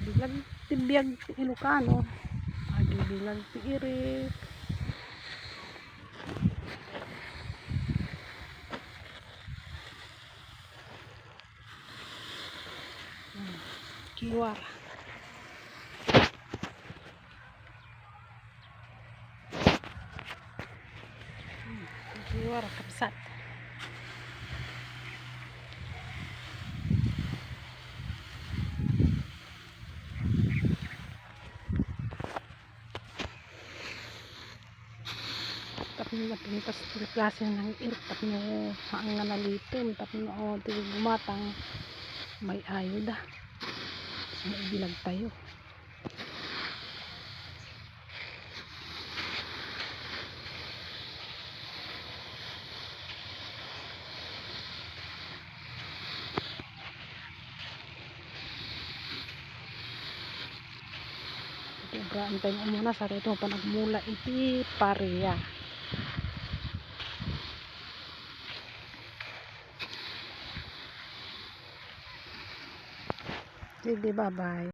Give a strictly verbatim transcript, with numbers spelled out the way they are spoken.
Biag ti biag ti Ilocano. Agibiag ti irik. Hmm. Kiwar. Hmm, kiwar, kabsat. Tapno napintas ti klase nga irik, tapno saan nga nalitem, tapno, o, ti gumatang, may ayo da. Maibilag tayo. Iti obraan tayo umuna, sa ito panagmula iti paria. Sige, bye-bye.